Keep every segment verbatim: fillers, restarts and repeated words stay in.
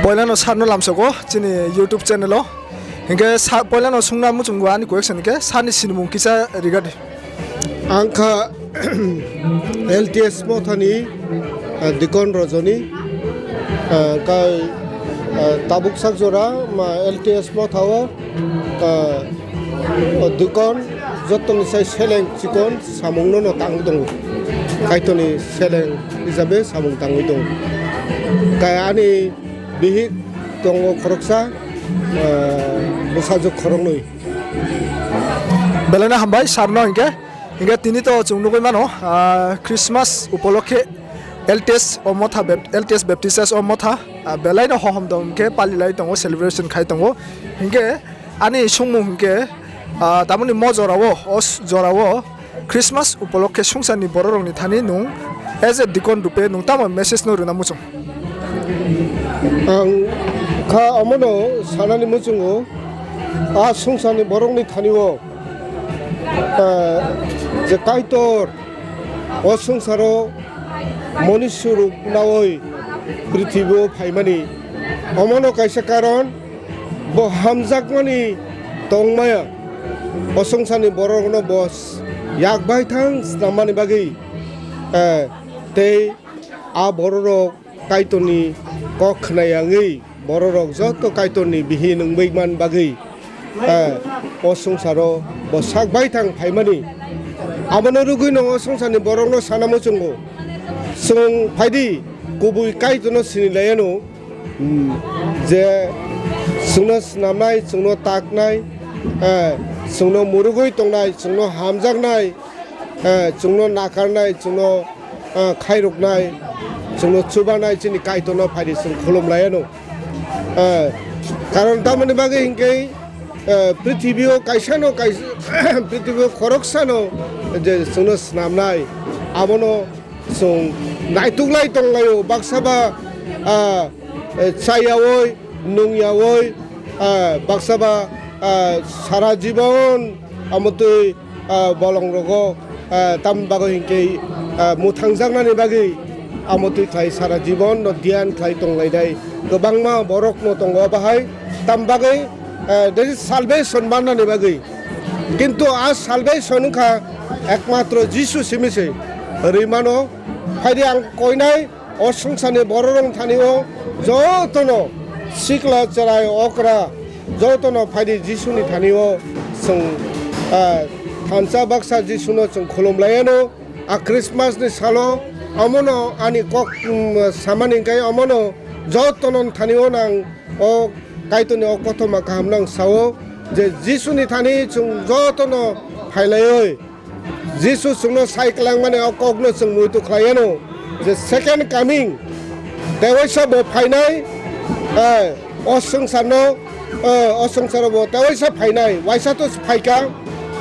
Poilano sarno lamsogo chini YouTube channel o. Hinkhe sa-, poilano sungna muchungo ani question hinkhe sarni sinimung kisa rigadi. Ang kha L T S Mothani, ah, Dikon Rojoni, ah, kai, ah, tabuk sak jora ma L T S Mothao, ah, o Dikon jotoni sai seleng chikon samungno no tangwi tongo. Kaitorni seleng hisabe samung tangwi tongo. Kai ani bihik tongo khoroksa, ah, bwsajwk khoroknwi. Belai no hambai sarno hinkhe. Hinkhe tini to chwng nugwi mano, ah, Christmas upolokhe L T S o Motha Bap-, L T S Baptist Church o Motha, ah, belai no hohom dong hinkhe palilai tongo, celebration khai tongo. Hinkhe ani songmung hinkhe, ah, tamoni mo jorao, o s-, jorao Christmas upolokhe songcharni bororokni thani nwng as a deacon rupe nwng tamo message no rwna muchung? Ang kha omono sanani muchungo, a songcharni borokni thani o, ah, je Kaitor o songcharo monusyarok naui prithibi o phaimani, omono kaisa karon, bo hamjakmani tongmaya, o songcharni borokno bo s-, yak bai thang snammani bagwi, eh, tei a bororok Kaitorni kok khna yangwi bororok joto Kaitorni bihin wngwi man bagwi, eh, o songcharo bo sak bai thang phaimani. Abono rwgwi no o songcharni borokno sana muchungo. Chwng phaidi kubui Kaitorno sini laiano, hmm, je chwngno snamnai, chwngno taknai, eh, chwngno murugwi tongnai, chwngno hamjaknai, eh, chwngno nakarnai, chwngno, eh, khairoknai, chwngno chubanai chini Kaitorno phaidi chwng khulum laiano. Eh, karon tamoni bagwi hinkhe, eh, prithibio kaisano kais-, prithibio khoroksano je chwngno snamnai, abono chwng naituklai tonglaio, baksa ba, ah, eh, chayaui, nungyaui, ah, baksa ba, ah, sara jibon amotwi, ah, bolongrogo, ah, tam bagwi hinkhe, ah, mwthangjaknani bagwi amotwi khlai sara jibon no diyan khlai tonglainai kwbangma borokno tongo bahai, tam bagwi, ah, there is salvation mannani bagwi. Kintu a salvation wngkha ekmatro Jisu simi se rwi mano. Phaidi ang koinai o songcharni bororok thani o jotono sikla chwrai okra jotono phaidi Jisuni thani o chwng, ah, thansa baksa Jisuno chwng khulum laiano. A Christmas ni salo omono ani kok, um, samani hinkhe omono jotono thani o nang o Kaitorni o kothoma kaham nang sao je Jisuni thani chwng jotono phailaioi. Jisu chwngno sai kwlangmani o kokno chwng muitu khlaiano je second coming tewaisa bo phainai, eh, o swngcharno, eh, o swngcharo bo tewaisa phainai, waisa to phaikha,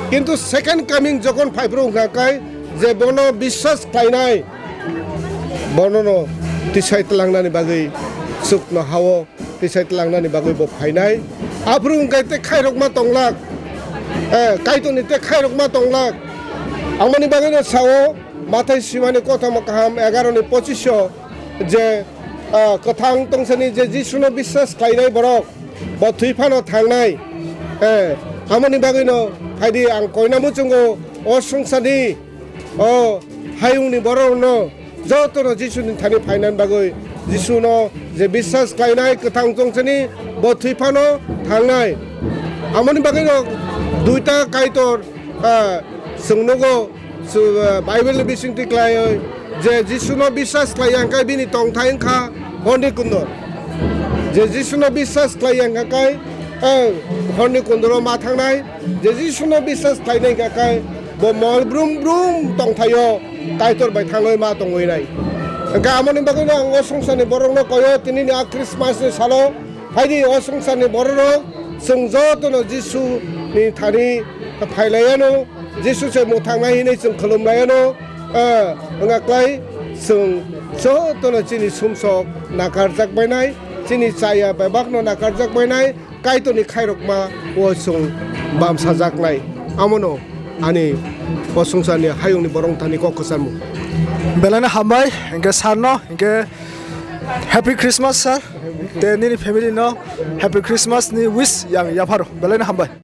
kintu second coming jokhon phaiphuru wngkha khe je bono biswas khlainai bonono tisai tlangnani bagwi chukno hao. Tisai tlangnani bagwi bo phainai. Aphuru wngkha tei khairokma tonglak. Eh, Kaitorni tei khairokma tonglak. Amoni bagwino sao, Mathai swimani kothoma kaham egaroni pochisio je, ah, kwthang tongsani je Jisuno biswas khlainai borok, bo thwi phano thangnai. Eh, amoni bagwino phaidi ang koina muchungo o swngcharni o hayungni borokno jotono Jisuni thani phainani bagwi, Jisuno je biswas khlainai kwthang tongsani bo thwi phano thangnai. Amoni bagwino duita Kaitor, ah, chwng nugo, su-, ah, Bible ni bisingtwi khlaiwi je Jisuno biswas khlai yang khe bini tongthai wngkha horni kundor. Je Jisuno biswas khlai yang khe, eh, horni kundoro ma thangnai. Je Jisuno biswas khlainai khe, khe bo mol brum brum tongthaio, Kaitor bai thangwi ma tongwi nai. Hwnkhe amoni bagwino ang o swngcharni borokno koyo, tinini a Christmas ni salo phaidi o swngcharni bororok chwng jotono Jisuni thani phailaiano, Jisu se mwthangnai hinwi chwng khulumlaiano, eh, wngkha kwlai chwng jotono chini sumsok nakarjak bainai, chini chaya bebakno nakarjak bainai, Kaitorni khairokma o chwng bamsajaknai. Amono ani o swngcharni hayungni borok thani kok kwcharmung. Belai no hambai, hinkhe sarno, hinkhe Happy Christmas, sir. Te nini family no Happy Christmas ni wish yang yapharo. Belai no hambai.